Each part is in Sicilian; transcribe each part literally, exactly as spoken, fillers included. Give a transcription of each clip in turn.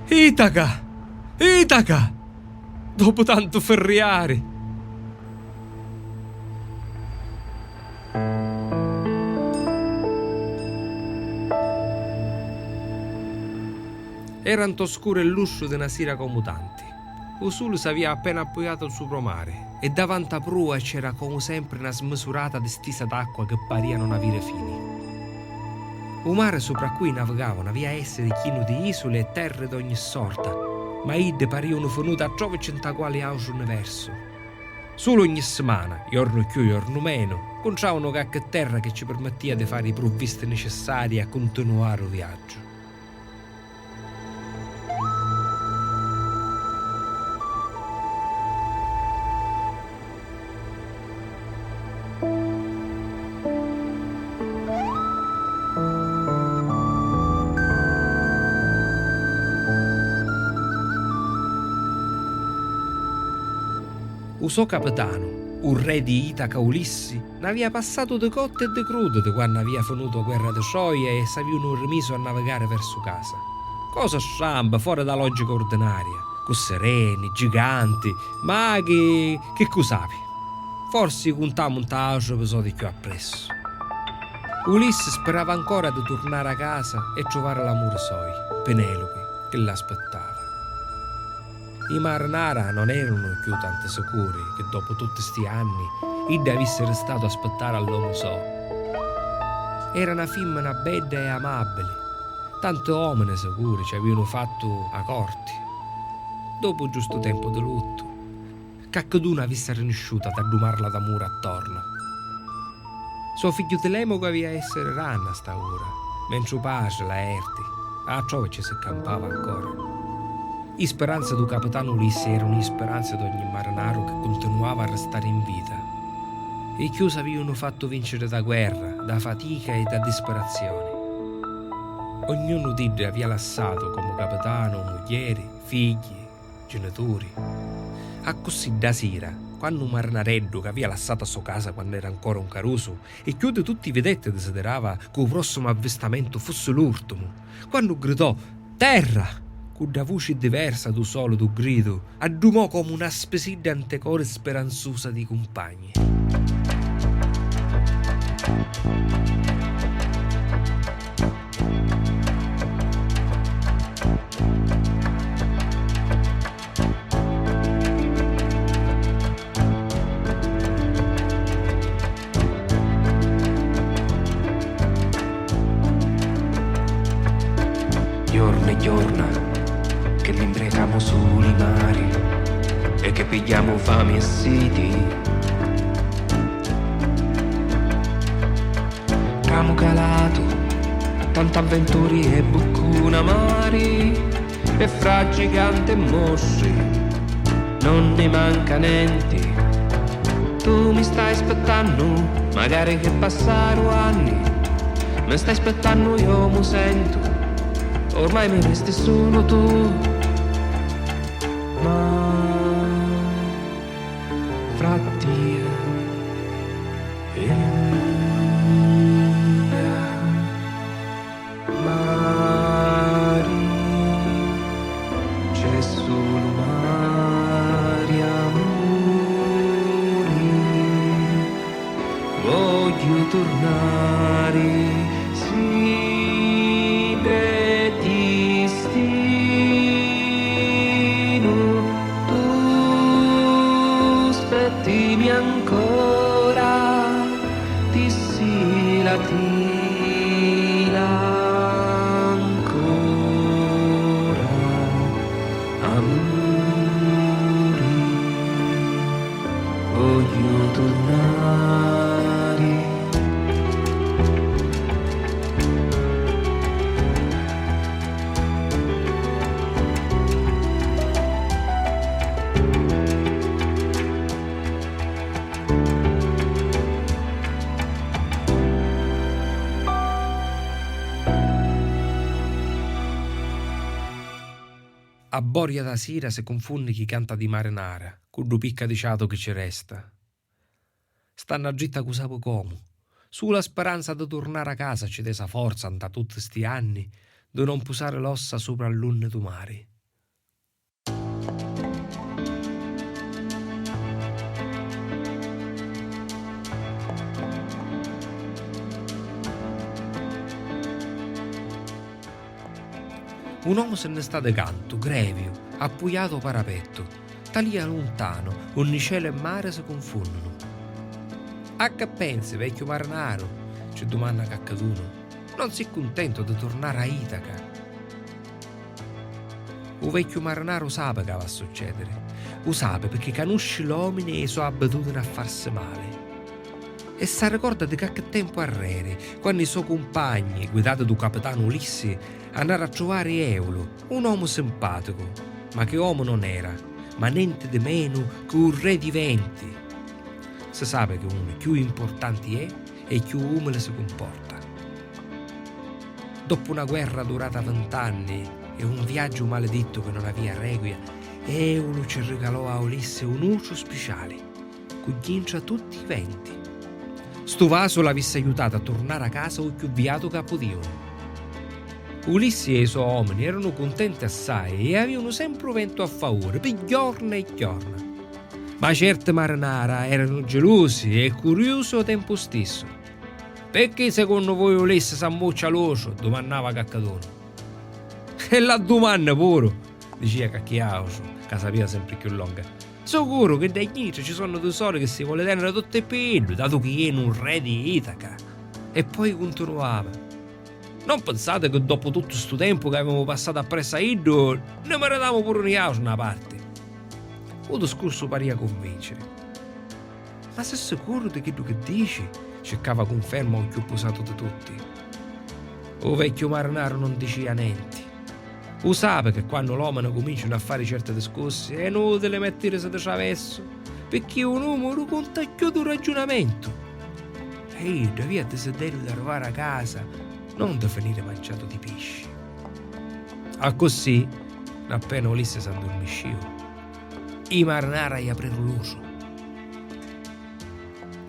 Itaca! Itaca! Dopu tantu firriari! Era ntô scuru e lustru di na sira comu tanti. U suli s'avìa appena appuiatu supra u mari e davanti a prua c'era comu sempri na smisurata distisa d'acqua chi paria non aviri fini. U mari supra a cui navigavanu avìa essiri chinu di isuli e terri d'ogni sorta, ma iddi pariunu finuti a trovici nta quali autru universu. Sulu ogni simana, jornu cchiù jornu menu, ncuntravanu cacchi terra chi ci pirmittia di fari i pruvvisti nicissarii a cuntinuari u viaggiu. U so capitanu, u re di Itaca Ulissi, n'avìa passatu di cotti e di crudi di quannu avìa finutu a guerra di Troia e s'avìunu rimisu a navigari versu casa. Cosa strampa, fora da logica ordinaria, cu sireni, giganti, maghi, chi cu sapi. Forsi cuntamu nta autru episodiu cchiù appressu. Ulissi spirava ancora di turnari a casa e truvari l'amuri soi, Penelopi, chi l'aspittava. I marinara non erunu cchiù tantu sicuri chi dopu tutti sti anni idda avissi ristatu a spittari all'omu so. Era na fimmina bedda e amabili, tanti omini sicuri ci avìunu fattu a corti. Dopu giustu tempu di luttu, cacchidunu avissi arrinisciutu ad addumarla d'amuri attornu. So figghiu Tilemucu avìa essiri rannu a sta ura, mentri u patri, Laerti, a trovi ci si campava ancora. I spiranzi du capitanu Ulissi erunu i spiranzi d'ogni marinaru chi cuntinuava a ristari in vita. I cchiù s'avìunu fattu vinciri da guerra, da fatica e da dispirazioni. Ognunu d'iddi avìa lassatu comu capitanu mugghieri, figghi, genituri. Accussì dda sira, quannu u marinareddu, c'avìa lassatu a so casa quannu era ancora un carusu, e cchiù di tutti i videtti disidirava ca u prossimu avvistamentu fussi l'urtimu, quannu gridò: "Terra!", cu dda vuci diversa du solitu gridu, addumò comu na spisidda nte cori spiranzusa di cumpagni. Jorna e jorna che l'imprecamu suli mari e che pigghiamu fami e siti. C'amu calatu tant'avventuri e buccuna mari e fra giganti e mostri non ni manca nenti. Tu mi stai spettannu, magari che passaru anni, mi stai spettannu, io mu sentu, ormai mi resti sulu tu. Ma fra tia e mia mari, c'è sulu mari, amuri. Vogghiu turnari, si pi distinu tu spettimi ancora, dissi la tila ancora, amuri. Vogghiu turnari. A boria dâ sira si cunfunni chi canta di marinara, cu ddu picca di ciatu chi ci resta. Stannu addritta cu sapi comu. Sulu a speranza di turnari a casa ci desa forza nta tutti sti anni di non pusari l'ossa supra all'unni du mari. Un omu si nni sta di cantu, greviu, appuiatu ô parapettu, talìa luntanu, unni celu e mari si cunfunnunu. A chi pensi, vecchiu marinaru? Ci dumanna cacchidunu. Non si cuntentu di turnari a Itaca? U vecchiu marinaru sapi ca va a succediri. U sapi picchì canusci l'omini e i so abitudini a farsi mali. E s'arricorda di cacchi tempu arreri, quannu i so cumpagni, guidati dû capitanu Ulissi, annaru a truvari Eulu, un omu simpaticu, ma chi omu non era, ma nenti di menu chi u re di venti. Si sapi chi unu chiù importanti è e chiù umili si cumporta. Doppu na guerra durata vint'anni e un viaggiu malidittu chi non avia requia, Eulu ci rigalò a Ulissi un utru spiciali, cu dintra tutti i venti. Stu vasu l'avissi aiutatu a turnari a casa u chiù viatu ca pudìunu. Ulissi e i so omini eranu cuntenti assai e avìunu sempri u ventu a favuri, pi jorna e jorna. Ma certi marinara eranu gelusi e curiusi ô tempu stissu. Picchì secunnu vui Ulissi s'ammuccia l'utru? Dumannava cacchidunu. E la dumanni puru, dicia cacchi autru, ca sapia sempri chiù longa. Sicuru chi dda gnitra ci sunnu tisori chi si voli teniri tutti pi iddu, datu chi è nu re di Itaca. E poi cuntinuava. Non pinsati chi doppu tuttu stu tempu chi avimu passatu appressu a iddu, ni miritamu puru niautri na parti. U discursu paria cunvinciri. Ma si sicuru di chiddu chi dici? Circava cunferma u chiù pusatu di tutti. U vecchiu marinaru non dicia nenti. U sapi chi quannu l'omini cumincianu a fari certi discussi è inutili mettirisi di traversu, picchì u numaru cunta chiù dû raggiunamentu. E iddu avia disideriu d'arrivari a casa, non di finiri manciatu di pisci. Accussì, n'appena Ulissi s'addurmiscìu, i marinara i apriru l'utru.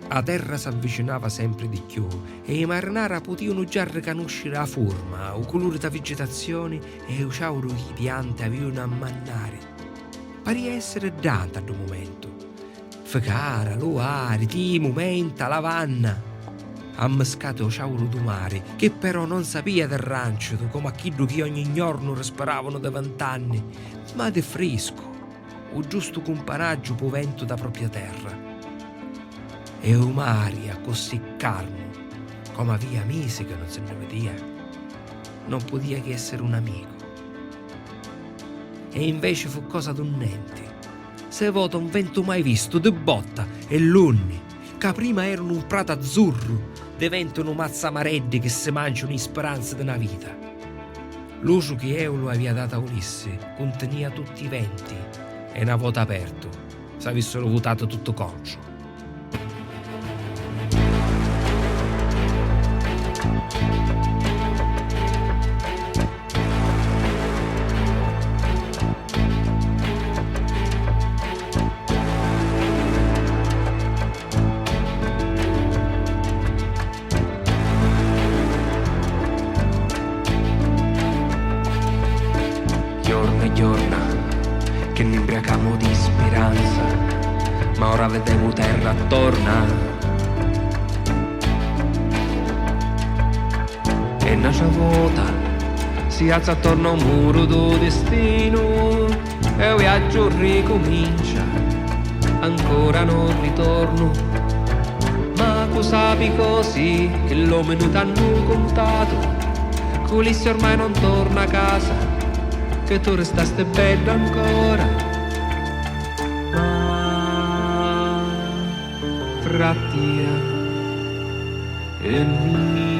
A terra s'avvicinava sempri di chiù e i marinara putìunu già ricanusciri a furma, u culuri dâ vigitazioni e u ciauru chi i pianti avìunu a mannari. Paria essiri dda nta ddu mumentu. Ficara, luari, ti mumenta, lavanna. Ammiscati ô ciauru dû mari, chi però non sapia di rancitu comu a chiddu chi ogni jornu rispiravanu di vint'anni, ma di friscu, u giustu cumpanaggiu pû ventu dâ propria terra. E u mari accussì carnu, comu avia misi chi non si nni vidia, non pudia chi essiri un amicu. E inveci fu cosa d'un nenti. Se vota un ventu mai vistu, di botta, e l'unni, ca prima erunu un pratu azzurru, diventunu mazzamareddi chi si manciunu i spiranzi di na vita. L'utru chi Eulu avia datu a Ulissi cuntinia tutti i venti e, na vota apertu, s'avissuru vutatu tuttu contru. Jorna e jorna che ni mbriacamu di spiranza, ma ora vedemu terra attorna. E n'atra vota si alza attorno un muru du destinu e u viaggiu ricumincia, ancora non ritornu. Ma cu sapi cosi che l'omini t'hannu cuntatu, cu Ulissi ormai non torna a casa, che tu restasti beddu ancora. Ma fra tia e mia.